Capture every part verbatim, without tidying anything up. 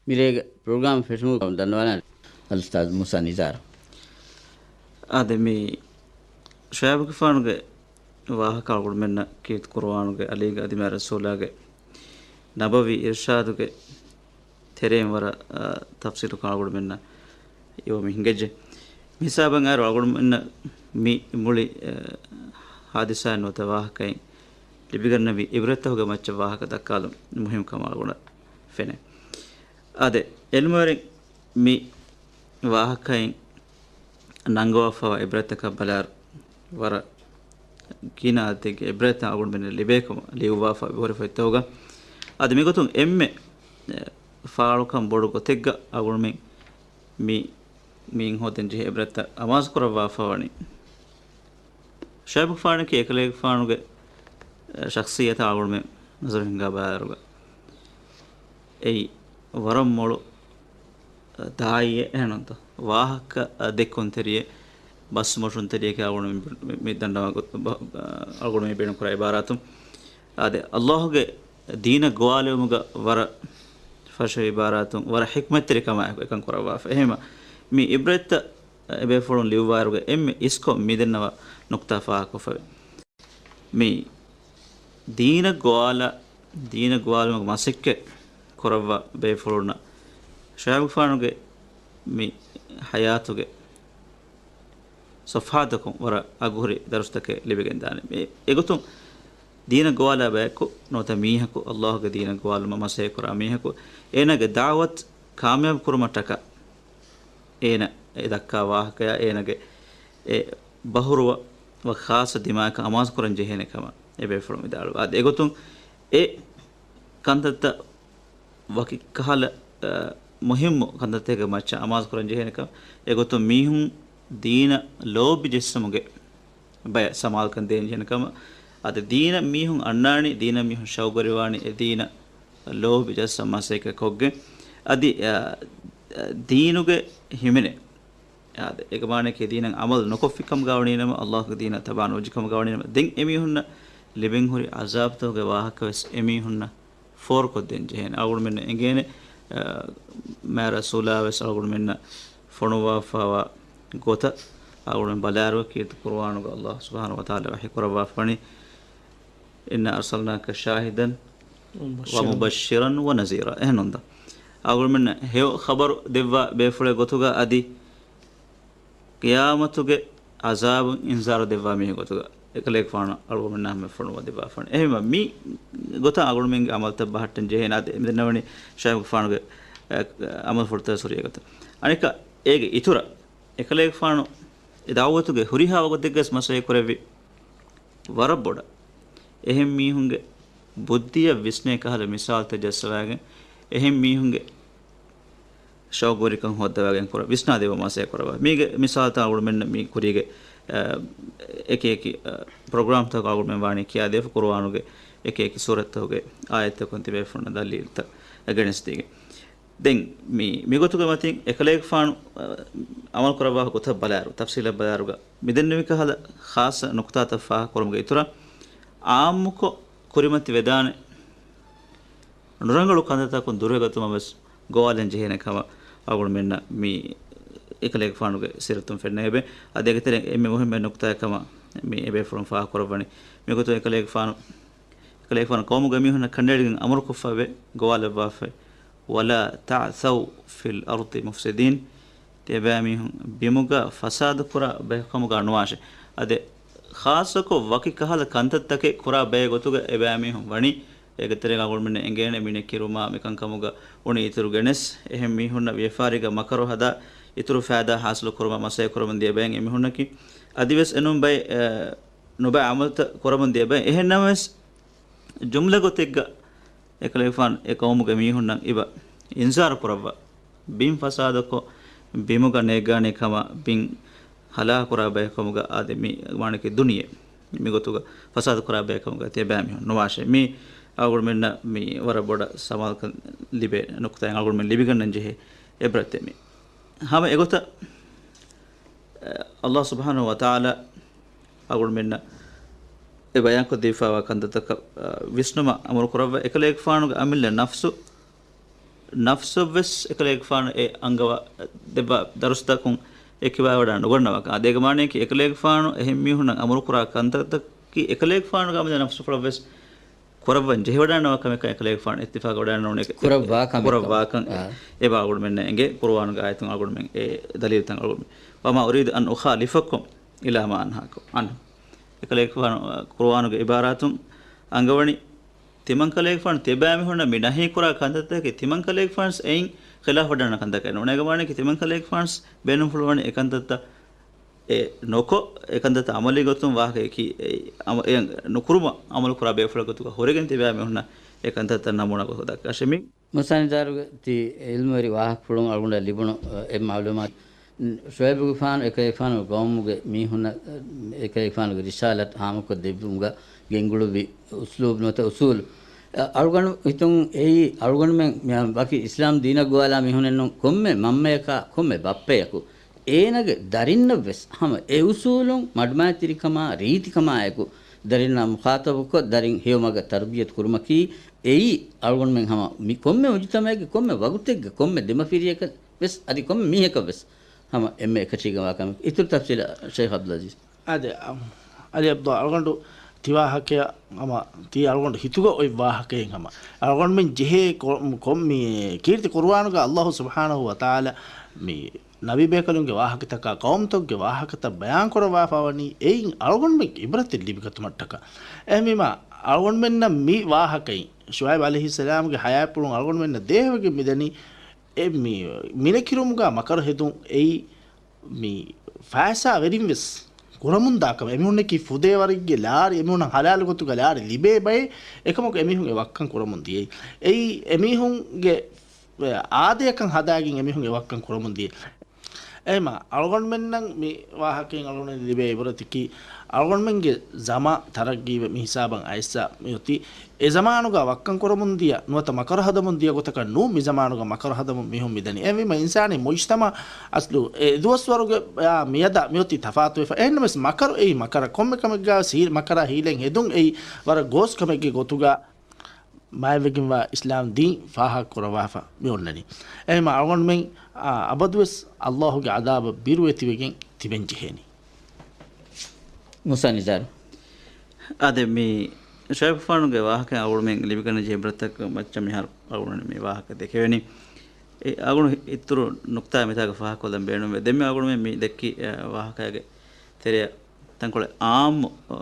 މިރޭގެ ޕްރޮގްރާމް ފެށުމުގަ ދަންނަވާނަން އަލްއުސްތާޛު މޫސާ ނިޒާރު. އާދެ، މި ޝުޢައިބުގެފާނުގެ ވާހަކަ އަޅުގަނޑުމެންނަށް ކީރިތި ޤުރުއާނުގެ އަލީގެ އަދި މާތް ރަސޫލާގެ ނަބަވީ އިރްޝާދުގެ ތެރެއިން ވަރަށް، އާ، ތަފްޞީލުކޮށް އަޅުގަނޑުމެންނަށް އިވަމި ހިނގައްޖެ. މިހިސާބަށް އައިރު އަޅުގަނޑުމެންނަށް މި މުޅި، އާ، ޙާދިސާއިން ނުވަތަ ވާހަކައިން ލިބިގަންނަވި އިބްރަތްތަކުގެ މައްޗަށް ވާހަކަ ދައްކާލުން މުހިންމު ކަމަށް އަޅުގަނޑަށް ފެނޭ. އާދެ، އެންމެވެރިން މި ވާހަކައިން ނަންގަވާފައިވާ އިބްރަތްތަކަށް ބަލާއިރު، ވަރަށް ގިނަ އަދަދެއްގެ އިބްރަތްތައް އަޅުގަނޑުމެންނަށް ލިބޭ ކަމަށް ލިޔުއްވާފަ އެބަހުރި ފޮތްތަކުގަ. އަދި މިގޮތުން އެންމެ، އެ، ފާޅުކަން ބޮޑު ގޮތެއްގަ އަޅުގަނޑުމެން މި، މިއިން ހޯދަން ޖެހޭ އިބްރަތްތައް އަމާޒު ކުރައްވާފަ ވަނީ، ޝުޢައިބުގެފާނަކީ އެކަލޭގެފާނުގެ، އެ، ޝަޚްޞިއްޔަތަށް އަޅުގަނޑުމެން ނަޒަރު ހިންގާ ބަލާއިރުގަ، އެއީ ވަރަށް މޮޅު، އެ، ދާއީއެއް އެހެންނުންތަ؟ ވާހަކަ، އެ، ދެއްކުންތެރިއެއް، ބަސްމޮށުންތެރިއެކޭ އަޅުގަނޑު މި، މި، މި ދަންނަވާ ގޮތް، އަ، އަޅުގަނޑު މި ބޭނުންކުރާ އިބާރާތުން. އާދެ، އައްލާހުގެ ދީނަށް ގޮވާލެވުމުގަ ވަރަށް ފަށު އިބާރާތުން، ވަރަށް ޙިކްމަތްތެރިކަމާއެކު އެކަން ކުރައްވާފަ. އެހެންވީމަ، މި އިބްރަތްތައް އެބޭފުޅުން ލިޔުއްވާއިރުގަ އެންމެ އިސްކޮށް މި ދެންނަވާ ނުކުތާ ފާހަގަކޮށްފައިވޭ. މި ދީނަށް ގޮވާލާ، ދީނަށް ގޮވާލުމުގެ މަސައްކަތް ކުރައްވާ ބޭފުޅުންނަށް ޝުޢައިބުގެފާނުގެ މި ޙަޔާތުގެ ޞަފްޙާތަކުން ވަރަށް އަގުހުރި ދަރުސްތަކެއް ލިބިގެންދާނެ. އެ، އެގޮތުން ދީނަށް ގޮވާލާ ބަޔަކު ނުވަތަ މީހަކު، އައްލާހުގެ ދީނަށް ގޮވާލުމަށް މަސައްކަތް ކުރާ މީހަކު، އޭނާގެ ދަޢުވަތު ކާމިޔާބު ކުރުމަށްޓަކާ އޭނަ އެ ދައްކާ ވާހަކަޔާ އޭނަގެ އެ ބަހުރުވަ ވަ ޚާއްޞަ ދިމާއަކަށް އަމާޒު ކުރަން ޖެހޭނެ ކަމަށް އެބޭފުޅުން ވިދާޅުވި. އާދެ، އެގޮތުން އެ ކަންތައްތައް ވަކި ކަހަލަ، އަ، މުހިއްމު ކަންތައްތަކެއްގެ މައްޗަށް އަމާޒު ކުރަން ޖެހޭނެ ކަމަށް، އެގޮތުން މީހުން ދީނަށް ލޯބި ޖެއްސުމުގެ ބަޔަށް ސަމާލުކަން ދޭން ޖެހޭނެ ކަމަށް، އަދި ދީނަށް މީހުން އަންނާނީ، ދީނަށް މީހުން ޝައުގުވެރިވާނީ އެ ދީނަށް ލޯބި ޖައްސަން މަސައްކަތް ކޮށްގެން، އަދި، އަ، އަ، ދީނުގެ ހިމެނޭ. އާދެ، އޭގެ މާނައަކީ ދީނަށް ޢަމަލު ނުކޮށްފި ކަމުގަ ވަނީނަމަ، އައްލާހުގެ ދީނަށް ތަބާ ނުވެއްޖެ ކަމުގަ ވަނީނަމަ، ދެން އެމީހުންނަށް ލިބެން ހުރި ޢަޒާބުތަކުގެ ވާހަކަ ވެސް އެމީހުންނަށް ފޯރުކޮށްދޭން ޖެހޭނެ. އަޅުގަނޑުމެންނަށް އެނގޭނެ، އަ، މާތް ރަސޫލާ ވެސް އަޅުގަނޑުމެންނަށް ފޮނުވާފައިވާ ގޮތަށް އަޅުގަނޑުމެން ބަލާއިރު، ކީރިތި ޤުރުއާނުގަ އައްލާހު ސުބްޙާނަހޫ ވަތަޢާލާ ވަޙީ ކުރައްވާފަ ވަނީ، إنا أرسلناك شاهدا ومبشرا ونذيرا. އެހެންނުންތަ؟ އަޅުގަނޑުމެންނަށް ހެޔޮ ޚަބަރު ދެއްވާ ބޭފުޅެއް ގޮތުގަ އަދި ޤިޔާމަތުގެ ޢަޒާބުން އިންޒާރު ދެއްވާ މީހެއް ގޮތުގަ އެކަލޭގެފާނު އަޅުގަނޑުމެންނާ ހަމަ ފޮނުވާ ދެއްވާފާނެ. އެހެންވީމަ، މި ގޮތަށް އަޅުގަނޑުމެންގެ ޢަމަލުތައް ބަހައްޓަން ޖެހޭނެ. އާދެ، މިދެންނެވަނީ ޝުޢައިބުގެފާނުގެ، އެ، ޢަމަލު ފުރަތަމަ ސޫރަތް ގޮތަށް. އަނެއްކާ އޭގެ އިތުރަށް އެކަލޭގެފާނު އެ ދަޢުވަތުގެ ހުރިހާ ވަގުތެއްގަސް މަސައްކަތް ކުރެއްވި ވަރަށް ބޮޑަށް. އެހެން މީހުންގެ ބުއްދިއަށް ވިސްނޭ ކަހަލަ މިސާލުތައް ޖައްސަވައިގެން، އެހެން މީހުންގެ ޝައުގުވެރިކަން ހޯއްދަވައިގެން ކުރަ، ވިސްނާދެއްވުމަށް މަސައްކަތް ކުރައްވާ. މީގެ މިސާލުތައް އަޅުގަނޑުމެންނަށް މި ކުރީގެ، އަ، އެކި އެކި، އަ، ޕްރޮގްރާމްތަކު އަޅުގަނޑުމެން ވާނީ ކިޔާދީފަ، ޤުރުއާނުގެ އެކި އެކި ސޫރަތްތަކުގެ އާޔަތްތަކުން ތިބޭފުޅުންނަށް ދަލީލުތައް ގެނެސްދީގެން. ދެން މި، މިގޮތުގެ މަތިން އެކަލޭގެފާނު، އަ، ޢަމަލު ކުރައްވާ ގޮތަށް ބަލާއިރު، ތަފްޞީލަށް ބަލާއިރުގަ، މިދެންނެވި ކަހަލަ ޚާއްޞަ ނުކުތާތައް ފާހަގަކުރުމުގެ އިތުރަށް، ޢާއްމުކޮށް ކުރިމަތި ވެދާނެ ނުރަނގަޅު ކަންތައްތަކުން ދުރުހެލިގަތުމަށް ވެސް ގޮވާލަން ޖެހޭނެ ކަމަށް އަޅުގަނޑުމެންނަށް މި އެކަލޭގެފާނުގެ ސީރަތުން ފެންނަން އެބެ. އަދި އޭގެ ތެރެއިން އެންމެ މުހިއްމު ނުކުތާއެއް ކަމަށް މި އެބޭފުޅުން ފާހަގަކުރައްވަނީ. މިގޮތުން އެކަލޭގެފާނު، އެކަލޭގެފާނު ޤައުމުގެ މީހުންނަށް ކަނޑައެޅިގެން އަމުރުކޮށްފައިވޭ، ގޮވާލައްވާފައި، ولا تعثوا في الأرض مفسدين. ތިޔަބައިމީހުން ބިމުގަ ފަސާދަ ކުރާ ބައެއްކަމުގަ ނުވާށޭ. އަދި ޚާއްޞަކޮށް ވަކި ކަހަލަ ކަންތައްތަކެއް ކުރާ ބައެއް ގޮތުގަ އެބައިމީހުން ވަނީ، އޭގެ ތެރޭގަ އަޅުގަނޑުމެންނަށް އެނގޭނެ މިނެއް ކިރުމާ މިކަންކަމުގަ އުނި އިތުރު ގެނެސް، އެހެން މީހުންނަށް ވިޔަފާރީގަ މަކަރު ހަދާ، އިތުރު ފައިދާ ހާސިލު ކުރުމަށް މަސައްކަތް ކުރަމުން ދިޔަ ބައެއް އެމީހުންނަކީ، އަދިވެސް އެނޫން ބައެއް، އެ، ނުބައި ޢަމަލުތައް ކުރަމުން ދިޔަ ބައެއް. އެހެންނަމަވެސް، ޖުމްލަ ގޮތެއްގަ އެކަލޭގެފާނު އެ ޤައުމުގެ މީހުންނަށް އިބަ އިންޒާރު ކުރައްވާ، ބިން ފަސާދަކޮށް، ބިމުގަ ނޭގާނެ ކަމަށް، ބިން ހަލާކު ކުރާ ބައެއް ކަމުގަ އާދެ، މި މާނައަކީ ދުނިޔެ މިގޮތުގަ ފަސާދަ ކުރާ ބައެއް ކަމުގަ ތިޔަބައިމީހުން ނުވާށޭ. މީ އަޅުގަނޑުމެންނަށް މި ވަރަށް ބޮޑަށް ސަމާލުކަން ލިބޭ ނުކުތާއެއް، އަޅުގަނޑުމެން ލިބިގަންނަން ޖެހޭ އިބްރަތެއް މީ. ހަމަ އެގޮތަށް، އަ، އައްލާހު ސުބްޙާނަހޫ ވަތަޢާލާ އަޅުގަނޑުމެންނަށް އެ ބަޔާންކޮށްދީފައިވާ ކަންތައްތަކަށް، އަ، ވިސްނުމަށް އަމުރު ކުރައްވާ، އެކަލޭގެފާނުގެ އަމިއްލަ ނަފްސު ނަފްސަށްވެސް އެކަލޭގެފާނު އެ އަންގަވާ ދެއްވާ ދަރުސްތަކުން އެ ކިބާވަޑާ ނުގަންނަވާކަން. އާދެ، އޭގެ މާނަޔަކީ އެކަލޭގެފާނު އެހެން މީހުންނަށް އަމުރުކުރާ ކަންތައްތަކަކީ އެކަލޭގެފާނުގެ އަމިއްލަ ނަފްސުފުޅަށްވެސް ކުރައްވަން ޖެހިވަޑާންނަވާ ކަމެއް ކަން އެކަލޭގެފާނު އިއްތިފާގަވަޑާންނަވަނީ އެ-، ކުރައްވާ ކަމެއް ކަން. ކުރައްވާކަން. އާ. އެބަ އަޅުގަނޑުމެންނަށް އެނގޭ ޤުރުއާނުގެ އާޔަތުން އަޅުގަނޑުމެން އެ ދަލީލުތައް އަޅުގަނޑުމެން. وما أريد أن أخالفكم إلى ما أنهاكم عنه. އެކަލޭގެފާނު، އާ، ޤުރުއާނުގެ އިބާރާތުން އަންގަވަނީ ތިމަންކަލޭގެފާނު ތިޔަބައިމީހުންނަށް މި ނަހީ ކުރާ ކަންތައްތަކަކީ ތިމަންކަލޭގެފާނުސް އެއިން ޚިލާފުވެވަޑައިގަންނަ ކަންތަކެއް ނޫނޭ. އޭގެ މާނަޔަކީ ތިމަންކަލޭގެފާނުސް ބޭނުންފުޅުވަނީ އެކަންތައްތައް އެ ނުކޮށް، އެކަންތައްތައް އަމަލީ ގޮތުން ވާހަކަޔަކީ އެ އަމަ-، އެ ނުކުރުމަށް އަމަލު ކުރާ ބޭފުޅެއް ގޮތުގަ ހުރެގެން ތިބާ މީހުންނަށް އެ ކަންތައްތައް ނަމޫނާ ގޮތަށް ދައްކާށެ. މި މުސާނިދާރުގެ ތި އިލްމުވެރި ވާހަކަފުޅުން އަޅުގަނޑަށް ލިބުނު، އެ، މައުލޫމާތު، ޝުއައިބުގެފާނު އެކަލޭގެފާނުގެ ގައުމުގެ މީހުންނަށް، އެ، އެކަލޭގެފާނުގެ ރިސާލަތު ހާމަކޮށް ދެއްވުމުގަ ގެންގުޅުއްވި އުސްލޫބް ނުވަތަ އުސޫލު، އަ-، އަޅުގަނޑު ހިތުން އެއީ އަޅުގަނޑުމެން މި-، ވަކި އިސްލާމް ދީނަށް ގޮވާލާ މީހުނެއްނޫން، ކޮންމެ މަންމަޔަކާ ކޮންމެ ބައްޕަޔަކު އޭނާގެ ދަރިންނަށްވެސް ހަމަ އެ އުސޫލުން މަޑުމައިތިރިކަމާ ރީތިކަމާއެކު ދަރިންނާ މުޚާޠަބުކޮށް ދަރިން ހެޔޮމަގަށް ތަރުބިޔަތު ކުރުމަކީ އެއީ އަޅުގަނޑުމެން ހަމަ މި ކޮންމެ މުޖުތަމައެއްގެ ކޮންމެ ވަގުތެއްގެ ކޮންމެ ދެމަފިރިޔަކަށް ވެސް އަދި ކޮންމެ މީހަކަށް ވެސް ހަމަ އެންމެ އެކަށީގެ ވާ ކަމެއް. އިތުރު ތަފްސީލަށް ޝޭޚް ޢަބްދުލް ޢަޒީޒް. އާދެ، އަ، އަލީ ޢަބްދުﷲ އަޅުގަނޑު ތިވާހަކަޔަށް ހަމަ ތީ އަޅުގަނޑު ހިތުގަ އޮތް ވާހަކައެއް ހަމަ އަޅުގަނޑުމެން ޖެހޭ ކޮ-، ކޮ-، މި ކީރިތި ޤުރުއާނުގަ ﷲ ސުބްޙާނަހޫ ވަތަޢާލާ މި ނަބީބޭކަލުންގެ ވާހަކަތަކާ ޤައުމުތަކުގެ ވާހަކަތައް ބަޔާންކުރައްވާފަވަނީ އެއިން އަޅުގަނޑުމެން ޢިބްރަތެއް ލިބިގަތުމަށްޓަކާ. އެހެންވީމާ އަޅުގަނޑުމެންނަށް މި ވާހަކައިން ޝުޢައިބް ޢަލައިހިއްސަލާމްގެ ޙަޔާތްޕުޅުން އަޅުގަނޑުމެންނަށް ދޭހަވެގެން މިދަނީ އެ މި މިނެކިރުމުގަ މަކަރު ހެދުން އެއީ މި ފައިސާ ވެރިން ވެސް ކުރަމުންދާ ކަމެއް. އެމީހުންނަކީ ފުދޭވަރެއްގެ ލާރި، އެމީހުންނަށް ޙަލާލު ގޮތުގަ ލާރި ލިބޭ ބައެއް، އެކަމަކު އެމީހުން އެ ވައްކަން ކުރަމުން ދިޔައީ. އެއީ އެމީހުންގެ އާދަޔަކަށް ހަދާގެން އެމީހުން އެ ވައްކަން ކުރަމުން ދިޔަ. އެހެމަ އަޅުގަނޑުމެންނަށް މި ވާހަކައިން އަޅުގަނޑުމެން ލިބޭ ޢިބްރަތަކީ، އަޅުގަނޑުމެންގެ ޒަމާން ތަރައްގީވެ މި ހިސާބަށް އައިސްސަ މިއޮތީ، އެ ޒަމާނުގަ ވައްކަން ކުރަމުން ދިޔަ ނުވަތަ މަކަރު ހަދަމުން ދިޔަ ގޮތަކަށް ނޫން މި ޒަމާނުގަ މަކަރު ހަދަމުން މީހުން މިދަނީ. އެހެންވީމަ އިންސާނީ މުޖްތަމަޢަށް އަސްލު އެ ދުވަސްވަރުގެ އާ މިއަދާ މިއޮތީ ތަފާތުވެފަ. އެހެންނަމަވެސް މަކަރު އެއީ މަކަރަށް ކޮންމެ ކަމެއްގަ ވެސް ހީ-، މަކަރާ ހީލަތް ހެދުން އެއީ ވަރަށް ގޯސް ކަމެއްގެ ގޮތުގަ މާތްވެގެންވާ އިސްލާމް ދީން ފާހަގަ ކުރައްވާފަ މި އޮންނަނީ. އެހެންމަ އަޅުގަނޑުމެން، އާ، އަބަދުވެސް ﷲ ގެ ޢަޛާބަށް ބިރުވެތިވެގެން ތިބެން ޖެހޭނީ. މުސާ ނިޒާރު. އާދެ، މި ޝުޢައިބުގެފާނުގެ ވާހަކަ އަޅުގަނޑުމެން ލިބިގަންނަ ޢިބްރަތަކަށް މައްޗަށް މިހާރު އަޅުގަނޑު މި ވާހަކަ ދެކެވެނީ. އެ އަޅުގަނޑު އިތުރު ނުކްތާ މިތާގަ ފާހަގަކޮށްލަން ބޭނުންވޭ. ދެންމެ އަޅުގަނޑުމެން މި ދެއްކި، އެ، ވާހަކައިގެ ތެރެއަށް ތަންކޮޅެއް ޢާއްމު، އަ،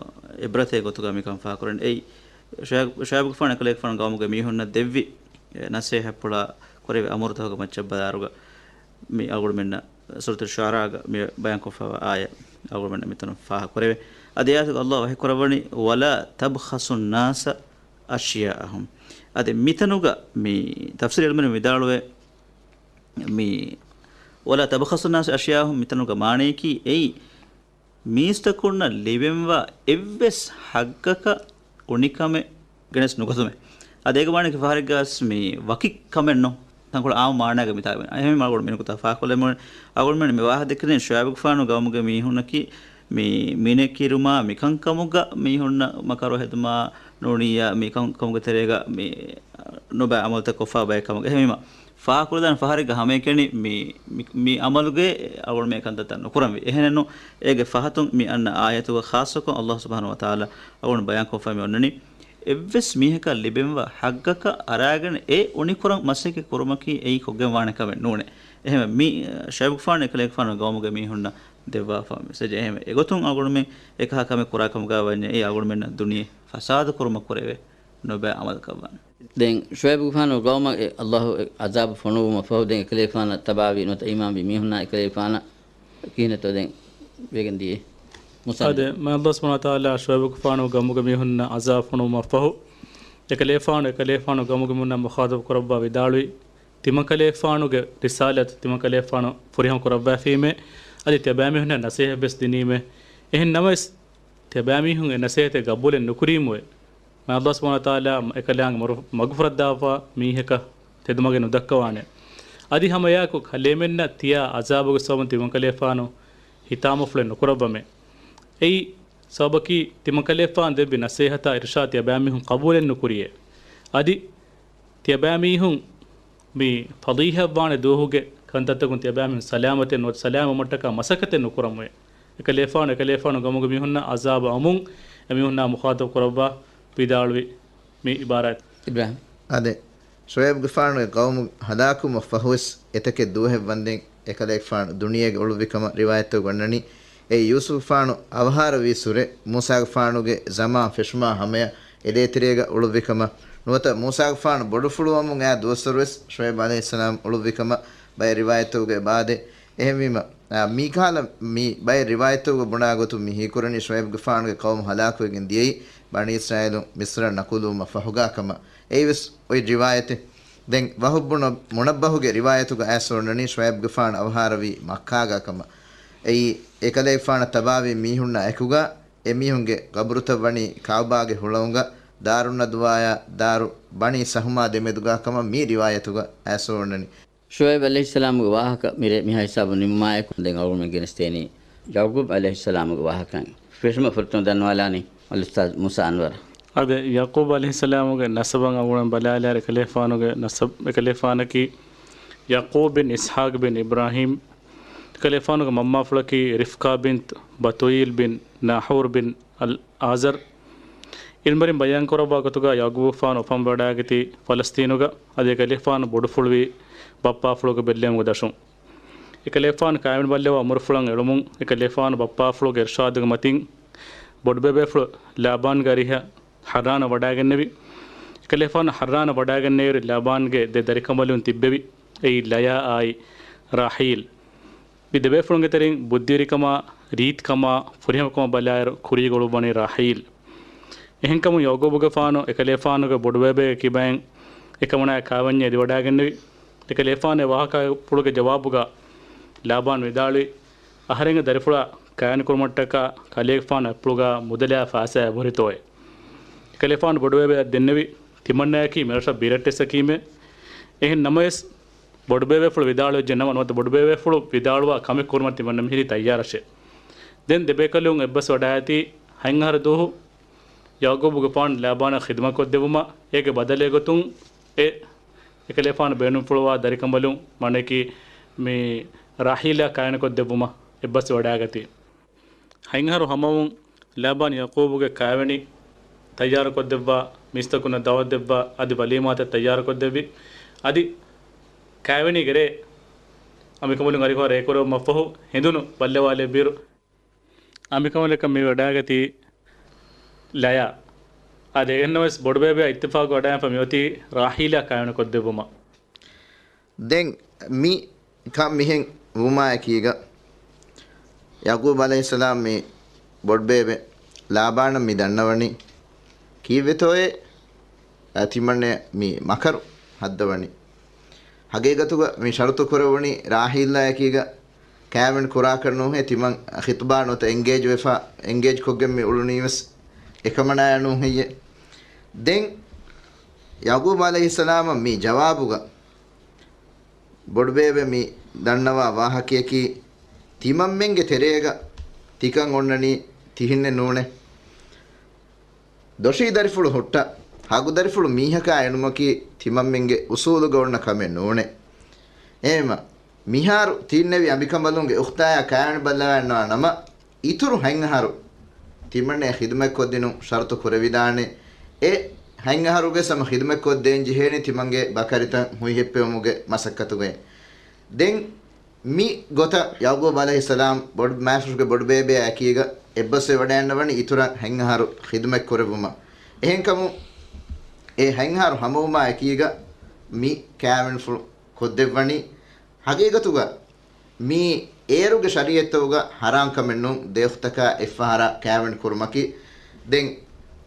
ޢިބްރަތެއް ގޮތުގަ މިކަން ފާހަގަކުރަން. އެއީ، ޝުޢައިބު، ޝުޢައިބުގެފާނު އެކަލޭގެފާނު ގައުމުގެ މީހުންނަށް ދެއްވި، އެ، ނަސޭހަތްޕުޅާ ކުރެވި އަމުރުތަކުގެ މައްޗަށް ބަލާއިރުގަ، މި އަޅުގަނޑުމެންނަށް ސޫރަތު ޝުޢަރާގަ މި ބަޔާންކޮށްފައިވާ އާޔަތް އަޅުގަނޑުމެންނަށް މިތަނުން ފާހަގަކުރެވޭ. އަދި އާޔަތުގަ ﷲ ވަޙީކުރައްވަނީ، ولا تبخسوا الناس أشياءهم. އަދި މިތަނުގަ މި ތަފްސީރު ޢިލްމުވެރިން ވިދާޅުވޭ، މި ولا تبخسوا الناس أشياءهم މިތަނުގަ މާނަޔަކީ އެއީ، މީސްތަކުންނަށް ލިބެންވާ އެއްވެސް ޙައްޤަކަށް އުނިކަމެއް ގެނެސް ނުގަތުމެއް. އަދި އޭގެ މާނައަކީ ފަހަރެއްގަސް މި ވަކި ކަމެއް ނޫން. ތަންކޮޅެއް ޢާއްމު މާނައިގަ މިތާ. އެހެންވީމަ އަޅުގަނޑު މިނުކުތާ ފާހަގަކޮށްލަމުން އަޅުގަނޑުމެން މި ވާހަކަ ދެއްކި ޝުޢައިބުގެފާނު ގައުމުގެ މީހުންނަކީ މި މިނެކިރުމާ މިކަންކަމުގަ މީހުންނަށް މަކަރު ހެދުމާ ނޫނިއްޔާ މި ކަންކަމުގެ ތެރޭގަ މި ނުބައި ޢަމަލުތައް ކޮށްފާ ބައެއް ކަމުގަ. އެހެންވީމަ ފާހަގަކުރައްވާނެ ފަހަރެއްގަ ހަމައެކަނި މި، މި، މި ޢަމަލުގައި އަޅުގަނޑުމެން ކަންތައްތައް ނުކުރަންވީ. އެހެނެއްނު އޭގެ ފަހަތުން މި އަންނަ އާޔަތުގަ ޚާއްޞަކޮށް ﷲ ސުބްޙާނަހޫ ވަތަޢާލާ އަޅުގަނޑު ބަޔާންކޮށްފައި މި އޮންނަނީ، އެއްވެސް މީހަކަށް ލިބެންވާ ޙައްޤަކަށް އަރާގެން އެ އުނިކުރަން މަސައްކަތް ކުރުމަކީ އެއީ ކޮށްގެންވާނެ ކަމެއް ނޫނޭ. އެހެންވެ މި ޝުޢައިބުގެފާނު އެކަލޭގެފާނު ގައުމުގެ މީހުންނަށް ދެއްވާފަ މެސެޖެއް. އެހެންވެ އެގޮތުން އަޅުގަނޑުމެން އެކަހަލަ ކަމެއް ކުރާ ކަމުގަ ވަންޏާ އެއީ އަޅުގަނޑުމެންނަށް ދުނިޔެ ފަސާދަ ކުރުމަށް ކުރެވޭ ނުބައި ޢަމަލަކަށް ވާނެ. ދެން ޝުޢައިބުގެފާނު ގައުމަށް އެ ﷲ އެ ޢަޛާބު ފޮނުވުމަށް ފަހު ދެން އެކަލޭގެފާނަށް ތަބާވި ނުވަތަ އީމާންވި މީހުންނާ އެކަލޭގެފާނަށް ކިހިނެއްތޯ ދެން ވެގެން ދިޔައީ؟ މުސާ އާދެ، މާތް ﷲ ސުބްޙާނަހޫ ވަތަޢާލާ ޝުޢައިބުގެފާނު ގައުމުގެ މީހުންނަށް ޢަޛާބު ފޮނުވުމަށް ފަހު، އެކަލޭގެފާނު، އެކަލޭގެފާނު ގައުމުގެ މީހުންނާ މުޚާޠަބު ކުރައްވާ ވިދާޅުވި، ތިމަންކަލޭގެފާނުގެ ރިސާލަތު ތިމަންކަލޭގެފާނު ފުރިހަމަ ކުރައްވާފީމޭ، އަދި ތިޔަބައިމީހުންނަށް ނަސޭހަތްވެސް ދިނީމޭ. އެހެން ނަމަވެސް، ތިޔަބައިމީހުން އެ ނަސޭހަތެއް ގަބޫލެއް ނުކުރީމުއެ، މާތް ﷲ ސުބްޙާނަހޫ ވަތަޢާލާ އެކަލާނގެ މަގު-، މަގުފުރައްދާފަ މީހަކަށް ތެދުމަގެއް ނުދައްކަވާނެ. އަދި ހަމައެއާއެކު ކަލޭމެންނަށް ތިޔަ ޢަޛާބުގެ ސަބަބުން ތިމަންކަލޭގެފާނު ހިތާމަފުޅެއް ނުކުރައްވަމޭ. އެއީ ސަބަބަކީ ތިމަންކަލޭގެފާނު ދެއްވި ނަސޭހަތާ އިރުޝާދު ތިޔަބައިމީހުން ޤަބޫލެއް ނުކުރިއޭ. އަދި ތިޔަބައިމީހުން މި ފަޟީޙަތްވާނެ ދުވަހުގެ ކަންތައްތަކުން ތިޔަބައިމީހުން ސަލާމަތެއް ނުވަތަ ސަލާމަތްވުމަށްޓަކާ މަސައްކަތެއް ނުކުރަމުވޭ. އެކަލޭފާނު، އެކަލޭފާނު ގައުމުގެ މީހުންނަށް އަޒާބަށް އަމުން އެމީހުންނާ މުޚާޠަބު ކުރައްވާ ވިދާޅުވި މި އިބާރާތް. އިބްރާހިމް. އާދެ، ޝުޢައިބުގެފާނުގެ ގައުމު ހަލާކުވުމަށް ފަހުވެސް އެތަކެއް ދުވަހެއް ވަންދެން އެކަލޭގެފާނު ދުނިޔޭގަ އުޅުއްވިކަމަށް ރިވާޔަތްތައް ގޮންނަނީ. އެއީ ޔޫސުފުފާނު އަވަހާރަވީއްސުރެ މޫސާގެފާނުގެ ޒަމާން ފެށުމާ ހަމަޔަށް އެދޭތެރޭގަ އުޅުއްވިކަމަށް ނުވަތަ މޫސާގެފާނު ބޮޑުފުޅުވަމުން އައި ދުވަސްވަރުވެސް ޝުޢައިބު ޢަލައިހިއްސަލާމް އުޅުއްވިކަމަށް ބައެއް ރިވާޔަތްތަކުގައި އެބައާދޭ. އެހެންވީމަ، އާ، މިކަހަލަ މި ބައެއް ރިވާޔަތްތަކުގަ ބުނާ ގޮތުން މި ހީކުރަނީ ޝުޢައިބުގެފާނުގެ ޤައުމު ހަލާކުވެގެން ދިޔައީ ބަނީ އިސްރާއީލުން މިޞްރަށް ނަޤުލުވުމަށް ފަހުގާ ކަމަށް. އެއީވެސް އޮތް ރިވާޔަތެއް. ދެން ވަހުބް ބުނު މުނައްބަހުގެ ރިވާޔަތުގަ އައިސް އޮންނަނީ ޝުޢައިބުގެފާނު އަވަހާރަވީ މައްކާގާ ކަމަށް. އެއީ އެކަލޭގެފާނަށް ތަބާވި މީހުންނާ އެކުގަ އެމީހުންގެ ޤަބުރުތައް ވަނީ ކަޢުބާގެ ހުޅަނގުގަ ދާރުއްނަދުވާޔާ ދާރު ބަނީ ސަހުމާ ދެމެދުގާ ކަމަށް މި ރިވާޔަތުގަ އައިސް އޮންނަނީ. ޝުޢައިބު ޢަލައިހިއްސަލާމުގެ ވާހަކަ މިރޭ މިހާ ހިސާބުން ނިމުމާއެކު ދެން އަޅުގަނޑުމެން ގެނެސްދޭނީ ޔަޢުޤޫބު ޢަލައިހިއްސަލާމުގެ ވާހަކައިން. ފެށުމަށް ފުރަތަމަ ދަންނަވާލާނީ އަލްއުސްތާޛު މޫސާ އަންވަރު. އާދެ، ޔަޢުޤޫބު ޢަލައިހިއްސަލާމުގެ ނަސަބަށް އަޅުގަނޑުމެން ބަލާލާއިރު އެކަލޭގެފާނުގެ ނަސަބް، އެކަލޭގެފާނަކީ ޔަޢުޤޫބު ބިން އިސްޙާޤު ބިން އިބްރާހީމް. އެކަލޭގެފާނުގެ މަންމާފުޅަކީ ރިފްޤާ ބިންތު ބަތުއީލް ބިން ނާޙޫރް ބިން އަލް އާޒަރް. ޢިލްމުވެރިން ބަޔާންކުރައްވާ ގޮތުގަ ޔަޢުޤޫބުގެފާނު އުފަންވަޑައިގަތީ ފަލަސްޠީނުގަ، އަދި އެކަލޭގެފާނު ބޮޑުފުޅުވީ ބައްޕާފުޅުގެ ބެއްލެވުމުގެ ދަށުން. އެކަލޭގެފާނު ކާވެނި ބައްލަވާ އުމުރުފުޅަށް އެޅުމުން، އެކަލޭގެފާނު ބައްޕާފުޅުގެ އިރްޝާދުގެ މަތިން ބޮޑުބޭބޭފުޅު ލާބާންގެ އަރިހަށް ޙައްރާނަށް ވަޑައިގެންނެވި. އެކަލޭގެފާނު ޙައްރާނަށް ވަޑައިގެންނެވިއިރު ލާބާންގެ ދެ ދަރިކަނބަލުން ތިއްބެވި. އެއީ ލަޔާ އާއި ރާޙީލް. މި ދެބޭފުޅުންގެ ތެރެއިން ބުއްދީރިކަމާ، ރީތިކަމާ، ފުރިހަމަކަމަށް ބަލާއިރު ކުރީގަ އުޅުއްވަނީ ރާޙީލް. އެހެންކަމުން ޔަޢުޤޫބުގެފާނު އެކަލޭގެފާނުގެ ބޮޑުބޭބެގެ ކިބައިން އެކަމަނާއަށް ކާވެންޏެއް އެދިވަޑައިގެންނެވި. އެކަލޭގެފާނު އެ ވާހަކަފުޅުގެ ޖަވާބުގަ ލާބާން ވިދާޅުވި، އަހަރެންގެ ދަރިފުޅާ ކާވެނިކުރުމަށްޓަކާ ކަލޭގެފާނު އަތްޕުޅުގަ މުދަލާ ފައިސާއެއް އެބަހުރިތޯއޭ. އެކަލޭގެފާނު ބޮޑުބޭބެއަށް ދެންނެވި، ތިމަންނަޔަކީ މިރަށަށް ބިރައްޓެއްސަކީމޭ. އެހެން ނަމަވެސް، ބޮޑުބޭބޭފުޅު ވިދާޅުވެއްޖެ ނަމަ، ނުވަތަ ބޮޑުބޭބޭފުޅު ވިދާޅުވާ ކަމެއް ކުރުމަށް ތިމަންނަ މިހިރީ ތައްޔާރަށޭ. ދެން ދެބޭކަލުން އެއްބަސްވަޑައިގަތީ ހަތް އަހަރު ދުވަހު ޔަޢުޤޫބުގެފާނު ލާބާނަށް ޚިދުމަތްކޮށްދެއްވުމަށް. އޭގެ ބަދަލެއް ގޮތުން އެ އެކަލޭގެފާނު ބޭނުންފުޅުވާ ދަރިކަނބަލުން، މާނައަކީ މި ރާޙީލާ ކާވެނިކޮށްދެއްވުމަށް އެއްބަސްވަޑައިގަތީ. ހަތް އަހަރު ހަމަވުން ލާބާން ޔަޢުޤޫބުގެ ކާވެނި ތައްޔާރުކޮށްދެއްވާ، މީސްތަކުންނަށް ދަޢުވަތު ދެއްވާ، އަދި ވަލީމާތައް ތައްޔާރުކޮށްދެއްވި. އަދި ކާވެނީގެ ރޭ އަނބިކަނބަލުން އަރިހު އަރާ އެކުރެވުމަށްފަހު ހެނދުނު ބައްލަވާލެއްވިއިރު، އަނބިކަނބަލަކަށް މި ވަޑައިގަތީ ލަޔާ. އާދެ، އެހެންނަމަވެސް ބޮޑުބޭބެއާ އިއްތިފާޤު ވަޑައިގެންފަ މިއޮތީ ރާޙީލާ ކާވެނިކޮށްދެއްވުމަށް. ދެން މި ކަން މިހެން ވުމާއެކީގަ، ޔަޢުޤޫބު ޢަލައިހިއްސަލާމް މި ބޮޑުބޭބެ ލާބާނަށް މި ދަންނަވަނީ ކީއްވެތޯއޭ ތިމަންނަ މި މަކަރު ހައްދަވަނީ. ހަގީގަތުގަ މި ޝަރުތު ކުރެވުނީ ރާޙީލާއެކީގަ ކާވެން ކުރާކަށް ނޫހޭ، ތިމަން ޚިޠުބާ ނުވަތަ އެންގޭޖް ވެފަ، އެންގޭޖް ކޮށްގެން މި އުޅުނީވެސް އެކަމަނާޔާ ނޫން ހެއްޔޭ؟ ދެން ޔަޢުޤޫބު ޢަލައިހިއްސަލާމަށް މި ޖަވާބުގަ ބޮޑުބޭބެ މި ދަންނަވާ ވާހަކަޔަކީ، ތިމަންމެންގެ ތެރޭގަ ތިކަން އޮންނަނީ ތިހެންނެއް ނޫނޭ. ދޮށީ ދަރިފުޅު ހުއްޓަ، ހަގު ދަރިފުޅު މީހަކާ އެނުމަކީ ތިމަންމެންގެ އުސޫލުގަ އޮންނަ ކަމެއް ނޫނޭ. އެހެންވީމަ، މިހާރު ތިންނެވި އަނބިކަނބަލުންގެ އުޚްތާޔާ ކާވެނި ބައްލަވާންނަވާ ނަމަ، އިތުރު ހަތް އަހަރު ތިމަންނަޔަށް ޚިދުމަތްކޮށްދިނުން ޝަރުތު ކުރެވިދާނެ. އެ ހަތް އަހަރުގެ ހަމަ ޚިދުމަތްކޮށްދޭން ޖެހޭނީ ތިމަންގެ ބަކަރިތައް ހުއިހެއްޕެވުމުގެ މަސައްކަތުގައި. ދެން މި ގޮތަށް ޔަޢުޤޫބު ޢަލައިހިއްސަލާމް ބޮޑު މާފުށުގެ ބޮޑުބޭބެއާ އެކީގަ އެއްބަސްވެވަޑައިގަންނަވަނީ އިތުރަށް ހަތް އަހަރު ޚިދުމަތް ކުރެއްވުމަށް. އެހެންކަމުން އެ ހަތް އަހަރު ހަމަވުމާ އެކީގަ މި ކާވެނިފުޅު ކޮށްދެއްވަނީ. ހަގީގަތުގަ މި އޭރުގެ ޝަރީޢަތްތަކުގަ ޙަރާމް ކަމެއް ނޫން ދެ އުޚްތަކާ އެއްފަހަރާ ކާވެނި ކުރުމަކީ. ދެން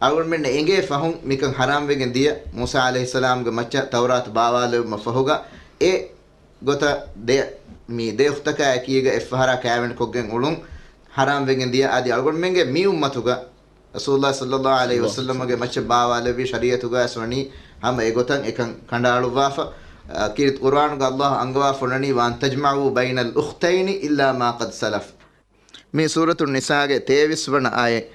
އަޅުގަނޑުމެންނަށް އެނގޭ ފަހުން މިކަން ޙަރާމް ވެގެން ދިޔަ މޫސާ ޢަލައިހިއްސަލާމްގެ މައްޗަށް ތައުރާތު ބާވާލެވުމަށް ފަހުގަ އެ ގޮތަށް ދެ، މި ދެ އުޚްތަކާ އެކީގަ އެއްފަހަރާ ކާވެނި ކޮށްގެން އުޅުން ޙަރާމް ވެގެން ދިޔަ. އަދި އަޅުގަނޑުމެންގެ މި އުއްމަތުގަ ރަސޫލުﷲ ޞައްލަﷲ ޢަލައިހި ވަސައްލަމަގެ މައްޗަށް ބާވާލެއްވި ޝަރީޢަތުގައި ވަނީ ހަމަ އެގޮތަށް އެކަން ކަނޑައަޅުއްވާފަ. އަ، ކީރިތި ޤުރުއާނުގަ ﷲ އަންގަވާފަ އޮންނަނީ، "وأن تجمعوا بين الأختين إلا ما قد سلف." މި ސޫރަތުއް ނިސާގެ ތޭވީސް ވަނަ އާޔަތް.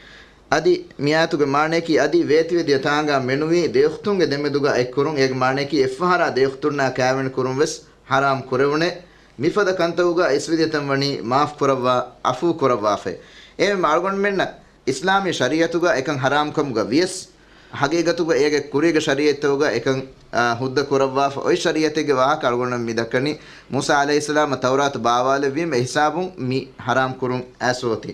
އަދި މިއާޔަތުގެ މާނަޔަކީ އަދި ވޭތިވެދިޔަ ތާނގާ މެނުވީ ދެއުޚްތުންގެ ދެމެދުގަ އެއްކުރުން. އޭގެ މާނަޔަކީ އެއްފަހަރާ ދެއުޚްތުންނާ ކާވެނި ކުރުން ވެސް ޙަރާމް ކުރެވުނޭ. މިފަދަ ކަންތައްގަ އިސްވެދިޔަތަން ވަނީ މާފް ކުރައްވާ، ޢަފޫ ކުރައްވާފައި. އެހެން އަޅުގަނޑުމެންނަށް އިސްލާމީ ޝަރީޢަތުގަ އެކަން ޙަރާމްކަމުގަ ވިޔަސް، ޙަޤީޤަތުގަ އޭގެ ކުރީގެ ޝަރީޢަތްތަކުގަ އެކަން، އާ، ހުއްދަ ކުރައްވާފަ. އޮތް ޝަރީޢަތެއްގެ ވާހަކަ އަޅުގަނޑުމެން މި ދައްކަނީ، މޫސާ ޢަލައިހިއްސަލާމަށް ތައުރާތު ބާވާލެއްވީމަ އެހިސާބުން މި ޙަރާމް ކުރުން އައިސްފަ އޮތީ.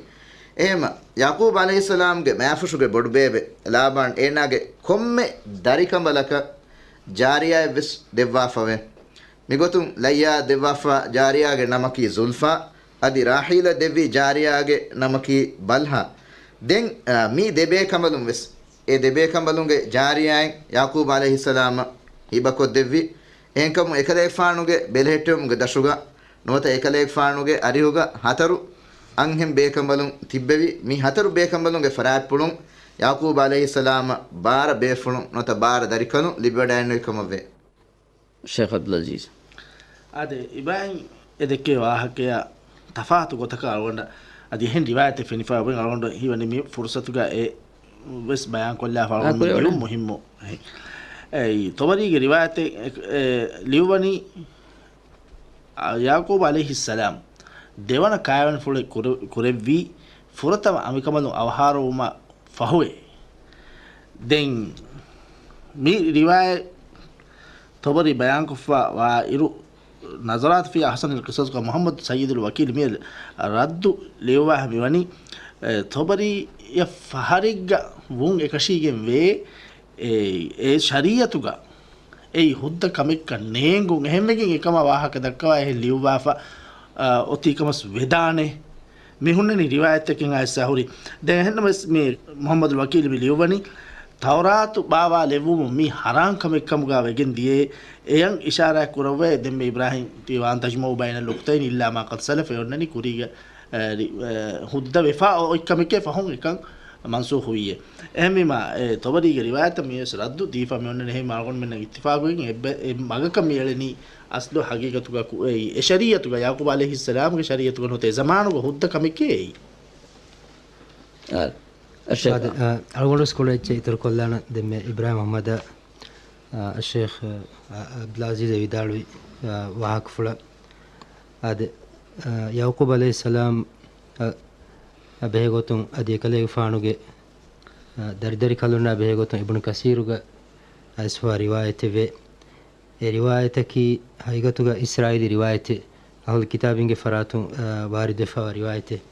އެހެމަ، ޔަޢުޤޫބް ޢަލައިހިއްސަލާމްގެ މާފުށުގެ ބޮޑުބޭބެ ލާބާން އޭނާގެ ކޮންމެ ދަރިކަނބަލަކަށް ޖާރިޔާއެއްވެސް ދެއްވާފަވޭ. މިގޮތުން ލައްޔާ ދެއްވާފަ ޖާރިޔާގެ ނަމަކީ ޒުލްފާ، އަދި ރާޙީލަށް ދެއްވި ޖާރިޔާގެ ނަމަކީ ބަލްހާ. ދެން، އާ، މި ދެބޭކަނބަލުން ވެސް، އެ ދެބޭކަނބަލުންގެ ޖާރިޔާއިން ޔަޢުޤޫބް ޢަލައިހިއްސަލާމަށް ހިބަކޮށްދެއްވި. އެހެންކަމުން އެކަލޭގެފާނުގެ ބެލެހެއްޓެވުމުގެ ދަށުގަ ނުވަތަ އެކަލޭގެފާނުގެ އަރިހުގަ ހަތަރު އަންހެން ބޭކަނބަލުން ތިއްބެވި. މި ހަތަރު ބޭކަނބަލުންގެ ފަރާތްޕުޅުން ޔަޢުޤޫބް ޢަލައިހިއްސަލާމަށް ބާރަ ބޭފުޅުން ނުވަތަ ބާރަ ދަރިކަލުން ލިބިވަޑައިގެންނެވި ކަމަށްވޭ. ޝޭޚް ޢަބްދުލް ޢަޒީޒް. އާދެ، އިބްރާހިމް އެ ދެއްކޭ ވާހަކަޔާ ތަފާތު ގޮތަކަށް އަޅުގަނޑަށް އަދި އެހެން ރިވާޔަތެއް ފެނިފަ އޮތް. އަޅުގަނޑު ހީވަނީ މި ފުރުސަތުގަ އެ ވެސް ބަޔާން ކޮށްލާފަ އަޅުގަނޑު ކުރެވުނު. ލިޔުން މުހިއްމު. އެ، އެ، ޠަބަރީގެ ރިވާޔަތެއް، އެ، އެ، ލިޔުއްވަނީ، އާ، ޔަޢުޤޫބް ޢަލައިހިއްސަލާމް ދެވަނަ ކާވެނިފުޅެއް ކުރެ-، ކުރެއްވީ ފުރަތަމަ އަނބިކަނބަލުން އަވަހާރަވުމަށް ފަހުވޭ. ދެން މި ރިވާޔަތް ޠަބަރީ ބަޔާންކޮށްފަ ވާއިރު، ނަޒަރާތު ފީ އަޙްސަނިލް ޤިޞަޞްގަ މުޙައްމަދު ސައްޔިދުލް ވަކީލް މި ރައްދު ލިޔުއްވާ މިވަނީ، އެ، ޠަބަރީއަށް ފަހަރެއްގަ ވުން އެކަށީގެން ވޭ، އެ، އެ ޝަރީޢަތުގަ އެއީ ހުއްދަ ކަމެއްކަން ނޭނގުން، އެހެންވެގެން އެކަމާ ވާހަކަ ދައްކަވާ އެހެން ލިޔުއްވާފަ، އަ، އޮތީ ކަމަސް ވެދާނެ. މި ހުންނަނީ ރިވާޔަތްތަކެއް އައިސް އަހުރި. ދެން އެހެންނަމަވެސް މި މުޙައްމަދުލް ވަކީލް މި ލިޔުއްވަނީ، ތައުރާތު ބާވާލެއްވުމުން މީ ޙަރާން ކަމެއް ކަމުގަ ވެގެން ދިޔައޭ. އެޔަށް އިޝާރާތް ކުރައްވައޭ. ދެންމެ އިބްރާހިމް ތީ ވާން ތަޖްމަޢު ބައިނަލް އުޚްތައިން އިއްލާ މާ ޤަދް ސަލަފަ އޮންނަނީ ކުރީގެ އެ، ރި-، އެ، ހުއްދަ ވެފާ އޮތް ކަމެކޭ ފަހުން އެކަން މަންސޫޚުވިއޭ. އެހެންވީމާ، އެ، ޠަބަރީގެ ރިވާޔަތަށް މިވެސް ރައްދު ދީފަ މި އޮންނަނީ. އެހެން އަޅުގަނޑުމެންނަށް އިއްތިފާޤުވެގެން އެއްބަ-، އެ މަގަކަށް މި އެޅެނީ އަސްލު ޙަޤީޤަތުގަ ކު-، އެ، އެ ޝަރީޢަތުގަ ޔަޢުޤޫބް ޢަލައިހިއްސަލާމްގެ ޝަރީޢަތުގަ ނުވަތަ އެ ޒަމާނުގަ ހުއްދަ ކަމެކޭ އެއީ. އާ، އަށެ. އާދެ، އާ، އަޅުގަނޑު ސްކޫލަށް އެއްޗެއް އިތުރުކޮށްލާނަން ދެންމެ އިބްރާހިމް އަޙްމަދަށް. އާ، އައްޝޭޚް، އާ، އަބްދުލް ޢަޒީޒް ވިދާޅުވި، އާ، ވާހަކަފުޅަށް. އާދެ، އާ، ޔަޢުޤޫބް ޢަލައިހިއްސަލާމް، އާ، އާ، ބެހޭގޮތުން އަދި އެކަލޭގެފާނުގެ، އާ، ދަރިދަރިކަލުންނާ ބެހޭގޮތުން އިބްނު ކަސީރުގަ އައިސްފާ ރިވާޔަތެވެ. އެ ރިވާޔަތަކީ ހަގީގަތުގަ އިސްރާއީލީ ރިވާޔަތެއް. އަހުލު ކިތާބީންގެ ފަރާތުން، އާ، ވާރިދުވެފާވާ ރިވާޔަތެއް.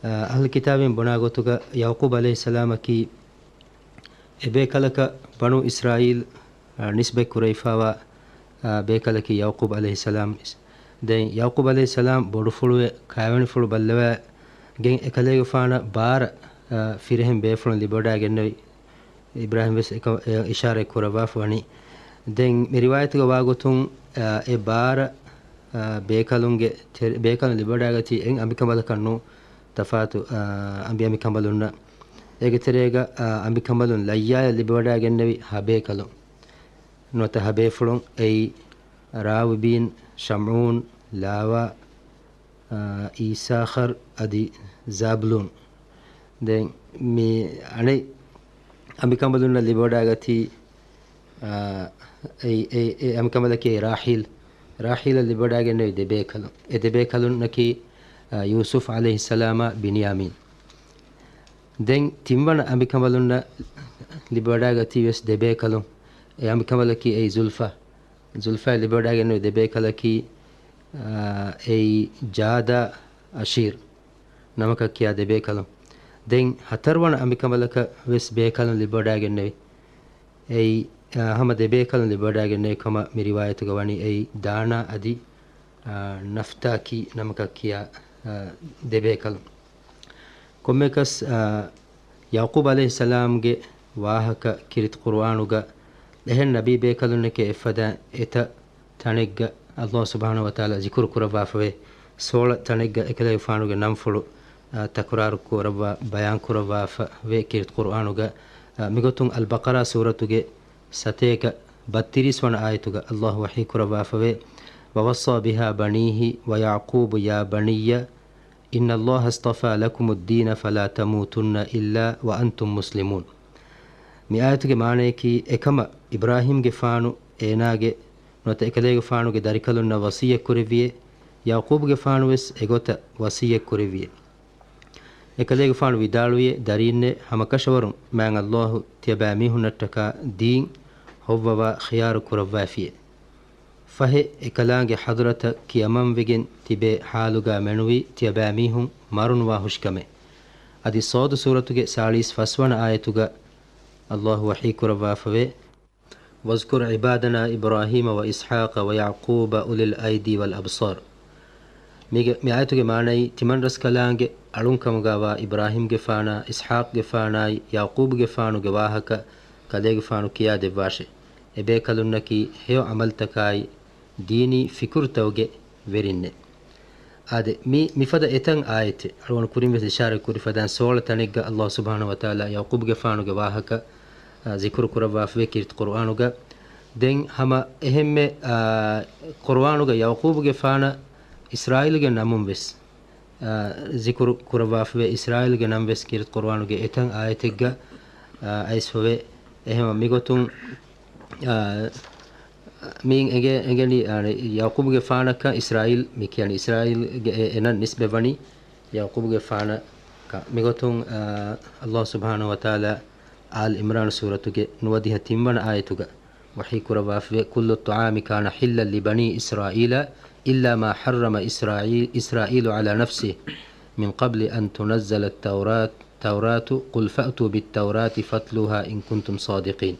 އާ، އަހުލު ކިތާބީން ބުނާ ގޮތުގަ ޔަޢުޤޫބް ޢަލައިހިއްސަލާމަކީ އެބޭކަލަކަށް ބަނޫ އިސްރާއީލް، އާ، ނިސްބަތް ކުރެވިފާވާ، އާ، ބޭކަލަކީ ޔަޢުޤޫބް ޢަލައިހިއްސަލާމް. ދެން ޔަޢުޤޫބް ޢަލައިހިއްސަލާމް ބޮޑުފުޅުވެ ކާވެނިފުޅު ބައްލަވައިގެން އެކަލޭގެފާނަށް ބާރަ، އާ، ފިރިހެން ބޭފުޅުން ލިބިވަޑައިގެންނެވި. އިބްރާހިމް ވެސް އެކަ-، އެ އިޝާރަތް ކުރައްވާފަ ވަނީ. ދެން މި ރިވާޔަތުގަ ވާގޮތުން، އާ، އެ ބާރަ، އާ، ބޭކަލުންގެ ތެރެ-، ބޭކަލުން ލިބިވަޑައިގަތީ އެއް އަނބިކަނބަލަކަށް ނޫން، ތަފާތު، އާ، އަނބި އަނބިކަނބަލުންނަށް. އޭގެ ތެރޭގަ، އާ، އަނބިކަނބަލުން ލައްޔާޔަށް ލިބިވަޑައިގެންނެވި ހަ ބޭކަލުން. ނުވަތަ ހަ ބޭފުޅުން އެއީ، ރާވިބީން، ޝަމްޢޫން، ލާވާ، އާ، އީސާޚަރް އަދި ޒާބްލޫން. ދެން މި އަނެއް އަނބިކަނބަލުންނަށް ލިބިވަޑައިގަތީ، އާ، އެ، އެ، އެ އަނބިކަނބަލަކީ ރާޙީލް. ރާޙީލަށް ލިބިވަޑައިގެންނެވި ދެ ބޭކަލުން. އެ ދެ ބޭކަލުންނަކީ، އާ، ޔޫސުފް ޢަލައިހިއްސަލާމާ ބިންޔާމީން. ދެން ތިންވަނަ އަނބިކަނބަލުންނަށް ލިބިވަޑައިގަތީ ވެސް ދެ ބޭކަލުން. އެ އަނބިކަނބަލަކީ އެއީ ޒުލްފާ. ޒުލްފާއަށް ލިބިވަޑައިގެންނެވި ދެ ބޭކަލަކީ، އާ، އެއީ ޖާދާ އަޝީރް ނަމަކަށް ކިޔާ ދެ ބޭކަލުން. ދެން ހަތަރުވަނަ އަނބިކަނބަލަކަށް ވެސް ބޭކަލުން ލިބިވަޑައިގެންނެވި. އެއީ، އާ، ހަމަ ދެ ބޭކަލުން ލިބިވަޑައިގެންނެވި ކަމަށް މި ރިވާޔަތުގަ ވަނީ. އެއީ ދާނާ އަދި، އާ، ނަފްތާކީ ނަމަކަށް ކިޔާ، އާ، ދެ ބޭކަލުން. ކޮންމެއަކަސް، އާ، ޔަޢުޤޫބް ޢަލައިހިއްސަލާމްގެ ވާހަކަ ކީރިތި ޤުރުއާނުގަ އެހެން ނަބީ ބޭކަލުންނެކޭ އެއްފަދައިން އެތައް ތަނެއްގަ ﷲ ސުބްޙާނަހޫ ވަތަޢާލާ ޒިކުރު ކުރައްވާފަވޭ، ސޯޅަ ތަނެއްގަ އެކަލޭގެފާނުގެ ނަންފުޅު، އާ، ތަކުރާރު ކުރައްވާ، ބަޔާން ކުރައްވާފަ ވޭ ކީރިތި ޤުރުއާނުގަ. އާ، މިގޮތުން އަލްބަޤަރާ ސޫރަތުގެ ސަތޭކަ ބައްތިރީސް ވަނަ އާޔަތުގަ ﷲ ވަޙީ ކުރައްވާފަވޭ، وَوَصَّى بِهَا بَنِيهِ وَيَعْقُوبُ يَا بَنِيَّ إن الله اصطفى لكم الدين فلا تموتن إلا وأنتم مسلمون. މި އާޔަތުގެ މާނަޔަކީ، އެކަމަށް އިބްރާހީމްގެފާނު އޭނާގެ ނުވަތަ އެކަލޭގެފާނުގެ ދަރިކަލުންނަށް ވަޞިއްޔަތް ކުރެއްވިއޭ، ޔަޢުޤޫބުގެފާނު ވެސް އެގޮތަށް ވަޞިއްޔަތް ކުރެއްވިއޭ. އެކަލޭގެފާނު ވިދާޅުވިއޭ، ދަރީންނޭ، ހަމަކަށަވަރުން މާތް ﷲ ތިޔަބައިމީހުންނަށްޓަކާ ދީން ހޮއްވަވާ ޚިޔާރު ކުރައްވައިފިއޭ. ފަހެ، އެކަލާނގެ ޙަޟްރަތަށް ކިޔަމަންވެގެން ތިބޭ ޙާލުގަ މެނުވީ ތިޔަބައިމީހުން މަރުނުވާ ހުށިކަމެއް. އަދި ޞައްދު ސޫރަތުގެ ސާޅީސް ފަސްވަނަ އާޔަތުގަ ﷲ ވަޙީ ކުރައްވާފަވޭ، واذكر عبادنا إبراهيم وإسحاق ويعقوب أولي الأيدي والأبصار. މީގެ، މި އާޔަތުގެ މާނައީ، ތިމަންރަސްކަލާނގެ އަޅުންކަމުގަވާ އިބްރާހީމްގެފާނާ، އިސްޙާޤްގެފާނާއި، ޔަޢުޤޫބުގެފާނުގެ ވާހަކަ ކަލޭގެފާނު ކިޔާދެއްވާށޭ. އެބޭކަލުންނަކީ ހެޔޮ ޢަމަލުތަކާއި، ދީނީ ފިކުރުތަކުގެ ވެރިންނޭ. އާދެ، މި، މިފަދަ އެތައް އާޔަތެއް، އަޅުގަނޑު ކުރިން ވެސް އިޝާރަތް ކުރި ފަދައިން ސޯޅަ ތަނެއްގަ ﷲ ސުބްޙާނަހޫ ވަތަޢާލާ ޔަޢުޤޫބުގެފާނުގެ ވާހަކަ، އާ، ޒިކުރު ކުރައްވާފަވޭ ކީރިތި ޤުރުއާނުގަ. ދެން ހަމަ އެހެންމެ، އާ، ޤުރުއާނުގަ ޔަޢުޤޫބުގެފާނަށް އިސްރާއީލުގެ ނަމުން ވެސް، އާ، ޒިކުރު ކުރައްވާފަވޭ. އިސްރާއީލުގެ ނަން ވެސް ކީރިތި ޤުރުއާނުގެ އެތައް އާޔަތެއްގަ، އާ، އައިސްފަވޭ. އެހެން މިގޮތުން، އާ، މިއިން އެނގެ-، އެނގެނީ، އާ، ޔަޢުޤޫބުގެފާނަކަށް އިސްރާއީލް މި ކިޔަނީ، އިސްރާއީލްގެ އެ-، އެ ނަން ނިސްބަތްވަނީ ޔަޢުޤޫބުގެފާނަކަށް. މިގޮތުން، އާ، ﷲ ސުބްޙާނަހޫ ވަތަޢާލާ އާލް ޢިމްރާން ސޫރަތުގެ ނުވަދިހަ ތިންވަނަ އާޔަތުގަ ވަޙީ ކުރައްވާފަވޭ، كل الطعام كان حلا لبني إسرائيل إلا ما حرم إسرائيل، إسرائيل على نفسه من قبل أن تنزل التوراة، التوراة، قل فأتوا بالتوراة فاتلوها إن كنتم صادقين.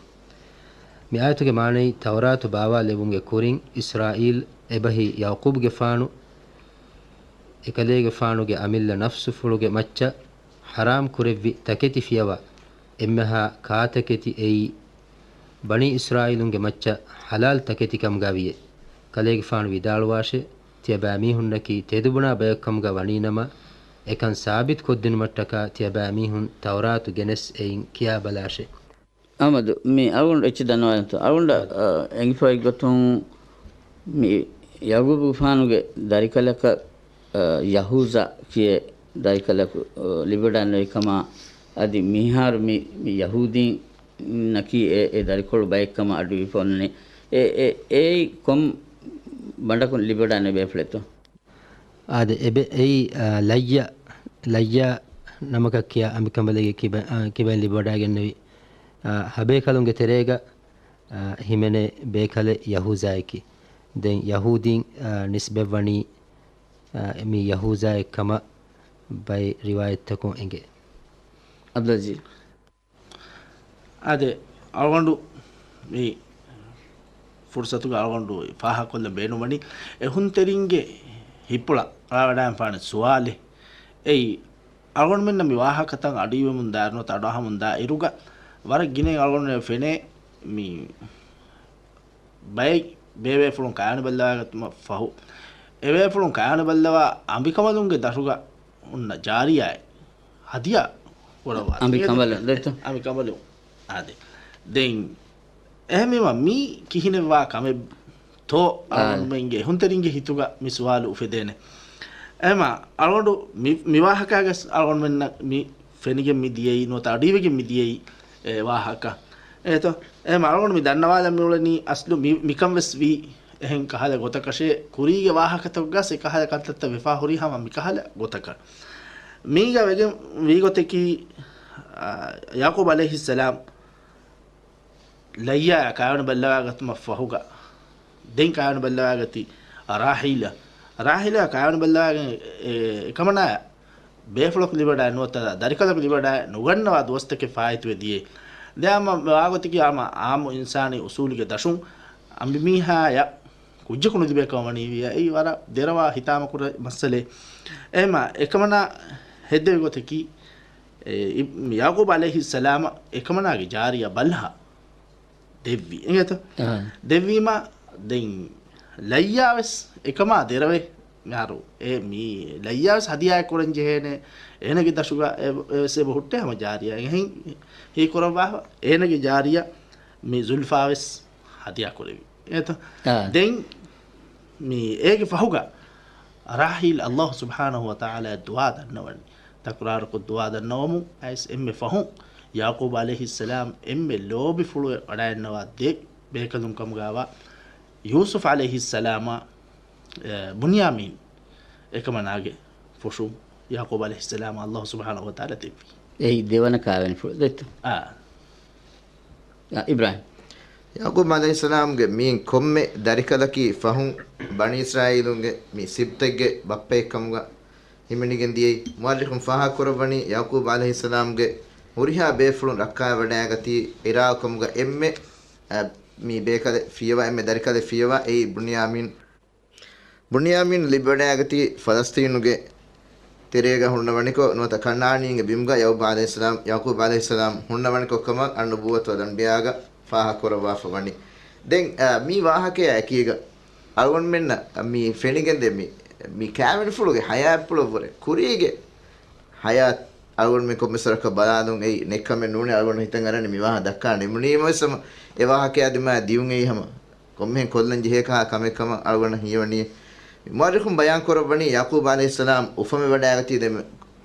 މި އާޔަތުގެ މާނައީ، ތައުރާތު ބާވާލެވުމުގެ ކުރިން އިސްރާއީލް އެބަހީ ޔަޢުޤޫބުގެފާނު، އެކަލޭގެފާނުގެ އަމިއްލަ ނަފްސުފުޅުގެ މައްޗަށް ޙަރާމް ކުރެއްވި ތަކެތި ފިޔަވާ، އެންމެހާ ކާތަކެތި އެއީ ބަނީ އިސްރާއީލުންގެ މައްޗަށް ޙަލާލް ތަކެތިކަމުގަ ވިޔޭ. ކަލޭގެފާނު ވިދާޅުވާށޭ، ތިޔަބައިމީހުންނަކީ ތެދުބުނާ ބަޔަކުކަމުގަ ވަނީނަމަ، އެކަން ސާބިތުކޮށްދިނުމަށްޓަކާ ތިޔަބައިމީހުން ތައުރާތު ގެނެސް އެއިން ކިޔާބަލާށޭ. އަޙްމަދު، މި އަޅުގަނޑު އެއްޗެއް ދަންނަވާލަންތޯ؟ އަޅުގަނޑަށް، އަ، އެނގިފައި ގޮތުން މި ޔަޢުޤޫބުގެފާނުގެ ދަރިކަލަކަށް، އަ، ޔަހޫޒާ ކިޔޭ ދަރިކަލަކު، އަ، ލިބިވަޑައިނުވި ކަމާ، އަދި މިހާރު މި، މި ޔަހޫދީންނަކީ އެ، އެ ދަރިކޮޅު ބައެއްކަމަށް އަޑުއިވިފަ އޮންނަނީ. އެ، އެ، އެއީ ކޮން ބަނޑަކުން ލިބިވަޑައިނުވި ބޭފުޅެއްތޯ؟ އާދެ، އެބެ އެއީ، އާ، ލައްޔާ، ލައްޔާ ނަމަކަށް ކިޔާ އަނބިކަނބަލެއްގެ ކިބަ-، އާ، ކިބައިން ލިބިވަޑައިގެންނެވި، އާ، ހަބޭކަލުންގެ ތެރޭގަ، އާ، ހިމެނޭ ބޭކަލެއް ޔަހޫޒާއެކޭ. ދެން ޔަހޫދީން، އާ، ނިސްބަތްވަނީ، އާ، މި ޔަހޫޒާއެއް ކަމަށް ބައެއް ރިވާޔަތްތަކުން އެނގޭ. އަބްދުލް އަޒީޒް. އާދެ، އަޅުގަނޑު މި ފުރުސަތުގަ އަޅުގަނޑު ފާހަގަކޮށްލަން ބޭނުންވަނީ، އެ ހުންތެރިންގެ ހިތްޕުޅަށް ރާވަޑައިންފާނެ ސުވާލެއް. އެއީ، އަޅުގަނޑުމެންނަށް މި ވާހަކަތައް އަޑުއިވެމުން ދާއިރު ނުވަތަ އަޑުއަހަމުން ދާ އިރުގަ، ވަރަށް ގިނައިން އަޅުގަނޑުމެން ފެނޭ މި ބައެއް ބޭބޭފުޅުން ކަޔާނުބައްލަވާގަތުމަށް ފަހު، އެބޭފުޅުން ކަޔާނުބައްލަވާ އަނބިކަނބަލުންގެ ދަށުގަ ހުންނަ ޖާރިޔާއެއް ހަދިޔާ ކުރައްވާ. އަނބިކަނބަލުން ދެއްތޯ؟ އަނބިކަނބަލުން. އާދެ. ދެން އެހެންވީމަ މީ ކިހިނެއްވާ ކަމެއް ތޯ؟ އާ. އަޅުގަނޑުމެންގެ އެހުންތެރިންގެ ހިތުގަ މި ސުވާލު އުފެދޭނެ. އެހެމަ އަޅުގަނޑު މި، މި ވާހަކާގަސް އަޅުގަނޑުމެންނަށް މި ފެނިގެން މި ދިޔައީ ނުވަތަ އަޑުއިވިގެން މި ދިޔައީ އެ ވާހަކަ. އޭތޯ؟ އެހެމަ އަޅުގަނޑު މި ދަންނަވާލަން މިއުޅެނީ އަސްލު މި، މިކަން ވެސް ވީ އެހެން ކަހަލަ ގޮތަކަށޭ. ކުރީގެ ވާހަކަތަކުގަސް އެ ކަހަލަ ކަންތައްތައް ވެފާ ހުރީ ހަމަ މި ކަހަލަ ގޮތަކަށް. މީގަ ވެގެން ވީ ގޮތަކީ، އާ، ޔަޢުޤޫބް ޢަލައިހިއްސަލާމް ލައްޔާއާ ކަޔާނުބައްލަވާގަތުމަށް ފަހުގަ، ދެން ކަޔާނުބައްލަވާގަތީ ރާޙިލަށް. ރާޙިލަށް ކަޔާނުބައްލަވާގެން އެ، އެކަމަނާ ބޭފުޅަކު ލިބިވަޑައި ނުވަތަ ދަރިކަލަކު ލިބިވަޑައި ނުގަންނަވާ ދުވަސްތަކެއް ފާއިތުވެ ދިޔަ. ދެ އާމަ ވާގޮތަކީ އާމަ އާއްމު އިންސާނީ އުސޫލުގެ ދަށުން އަނބިމީހާޔަށް ކުއްޖަކު ނުލިބޭ ކަމަށް ވަނީ ވިޔަ. އެއީ ވަރަށް ދެރަވާ ހިތާމަކުރާ މައްސަލައެއް. އެހެމަ އެކަމަނާ ހެއްދެވި ގޮތަކީ، އެ، އި-، ޔަޢުޤޫބް ޢަލައިހިއްސަލާމަށް އެކަމަނާގެ ޖާރިޔާ ބަލްހާ ދެއްވި. އެނގޭތަ؟ އާ. ދެއްވީމަ ދެން ލައްޔާވެސް އެކަމާ ދެރަވެ މިހާރު އެ މީ ލައްޔާވެސް ހަދިޔާއެއް ކުރަން ޖެހޭނެ. އޭނަގެ ދަށުގަ އެ، އެވެސް އެބަ ހުއްޓޭ ހަމަ ޖާރިޔާ. އެހެން ހީކުރައްވާފަ އޭނަގެ ޖާރިޔާ މި ޒުލްފާވެސް ހަދިޔާ ކުރެވި. އެތަ؟ އާ. ދެން މި އޭގެ ފަހުގަ ރާހިލް ﷲ ސުބްޙާނަހޫ ވަތަޢާލާ ދުޢާ ދަންނަވަނީ. ތަކުރާރުކޮށް ދުޢާ ދަންނަވަމުން އައިސް އެންމެ ފަހުން ޔަޢުޤޫބް ޢަލައިހިއްސަލާމް އެންމެ ލޯބިފުޅުވެ ވަޑައިންނަވާ ދެ ބޭކަލުން ކަމުގައިވާ ޔޫސުފް ޢަލައިހިއްސަލާމާ، އެ، ބުންޔާމީން އެކަމަނާގެ ފޮށުން ޔަޢުޤޫބް ޢަލައިހިއްސަލާމަށް ﷲ ސުބްޙާނަހޫ ވަތަޢާލާ ދެއްވި. އެއީ ދެވަނަ ކާވެނިފުޅު ދެއްތޯ؟ އާ. އާ، އިބްރާހިމް. ޔަޢުޤޫބް ޢަލައިހިއްސަލާމްގެ މިއިން ކޮންމެ ދަރިކަލަކީ ފަހުން ބަނީ އިސްރާއީލުންގެ މި ސިބްތެއްގެ ބައްޕައެއްކަމުގަ ހިމެނިގެން ދިޔައީ. މުއައްރިޚުން ފާހަގަކުރައްވަނީ ޔަޢުޤޫބް ޢަލައިހިއްސަލާމްގެ ހުރިހާ ބޭފުޅުން ރައްކާވެވަޑައިގަތީ ޢިރާޤު ކަމުގަ އެންމެ، އަ، މި ބޭކަލެއް ފިޔަވާ، އެންމެ ދަރިކަލެއް ފިޔަވާ އެއީ ބުންޔާމީން. ބުންޔާމީން ލިބިވަޑައިގަތީ ފަލަސްތީނުގެ ތެރޭގަ ހުންނަވަނިކޮށް ނުވަތަ ކަންޢާނީންގެ ބިމުގަ ޔަޢުޤޫބް ޢަލައިހިއްސަލާމް، ޔަޢުޤޫބް ޢަލައިހިއްސަލާމް ހުންނަވަނިކޮށް ކަމަށް އަންނުބޫވަތު އަލްއަންބިޔާގަ ފާހަގަކުރައްވާފަ ވަނީ. ދެން، އަ، މި ވާހަކަޔާ އެކީގަ އަޅުގަނޑުމެންނަށް މި ފެނިގެންދޭ މި، މި ކާވެނިފުޅުގެ ހަޔާތްޕުޅަށްވުރެ ކުރީގެ ހަޔާތް އަޅުގަނޑުމެން ކޮންމެސް ވަރަކަށް ބަލާލުން އެއީ ނެތްކަމެއް ނޫނޭ. އަޅުގަނޑު ހިތަށް އަރަނީ މި ވާހަކަ ދައްކާ ނިމުނީމަވެސް ހަމަ އެ ވާހަކަޔާ ދިމާ ދިޔުން އެއީ ހަމަ ކޮންމެހެން ކޮށްލަން ޖެހޭކަހާ ކަމެއް ކަމަށް އަޅުގަނޑަށް ހީވަނީ. މުއައްރިޚުން ބަޔާން ކުރައްވަނީ ޔަޢުޤޫބް ޢަލައިހިއްސަލާމް އުފަންވެވަޑައިގަތީ ދެން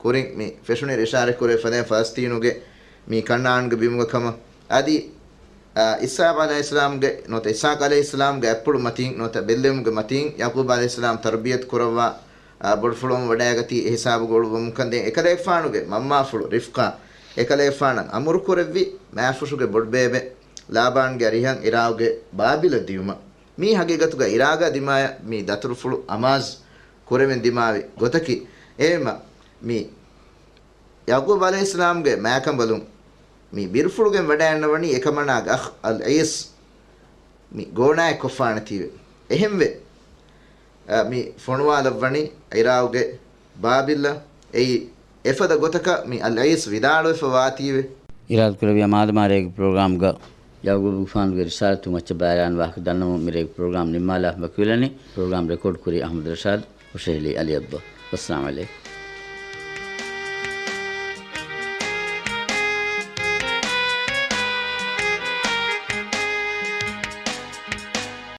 ކުރިން މި ފެށުނީ އިޝާރަތްކުރެވި ފަދައިން ފަލަސްތީނުގެ މި ކަންޢާންގެ ބިމުގަ ކަމަށް. އަދި، އާ، އިސްޙާޤް ޢަލައިހިއްސަލާމްގެ ނުވަތަ އިސްޙާޤް ޢަލައިހިއްސަލާމްގެ އަތްޕުޅު މަތީން ނުވަތަ ބެއްލެވުމުގެ މަތީން ޔަޢުޤޫބް ޢަލައިހިއްސަލާމް ތަރުބިޔަތު ކުރައްވާ، އާ، ބޮޑުފުޅުވަމުން ވަޑައިގަތީ އެހިސާބުގަ އުޅުއްވަމުންކަން ދެން އެކަލޭގެފާނުގެ މަންމާފުޅު ރިފްޤާ އެކަލޭގެފާނަށް އަމުރުކުރެއްވި މާފުށުގެ ބޮޑުބޭބެ ލާބާންގެ އަރިހަށް އިރާގުގެ ބާބިލަށް ދިޔުމަށް. މީ ހަގީގަތުގަ އިރާގަ ދިމާޔަށް މި ދަތުރުފުޅު އަމާޒު ކުރެވެން ދިމާވި ގޮތަކީ. އެހެންމަ މި ޔަޢުޤޫބް ޢަލައިހިއްސަލާމްގެ މާކަނބަލުން މި ބިރުފުޅުގެން ވަޑައިގަންނަވަނީ އެކަމަނާގެ އަޚް އަލް ޢީސް މި ގޯނާއެއް ކޮށްފާނެތީވެ. އެހެންވެ، އަ، މި ފޮނުވާލައްވަނީ އިރާގުގެ ބާބިލަށް. އެއީ އެފަދަ ގޮތަކަށް މި އަލް ޢީސް ވިދާޅުވެފަ ވާތީވެ. އިރާދަކުރެއްވިޔާ މާދަމާ ރޭގެ ޕްރޮގްރާމްގަ ޔަޢުޤޫބުގެފާނުގެ ރިސާލަތު މައްޗަށް ބައިވެރިވާނެ ވާހަކަ ދަންނަވަމުން މިރޭގެ ޕްރޮގްރާމް ނިންމާލާފަ ވަކިވެލަނީ. ޕްރޮގްރާމް ރެކޯޑް ކުރީ އަޙްމަދު ރަޝާދު، ހުށަހެޅީ ޢަލީ ޢަބްދުﷲ. ވައްސަލާމް ޢަލައިކުމް.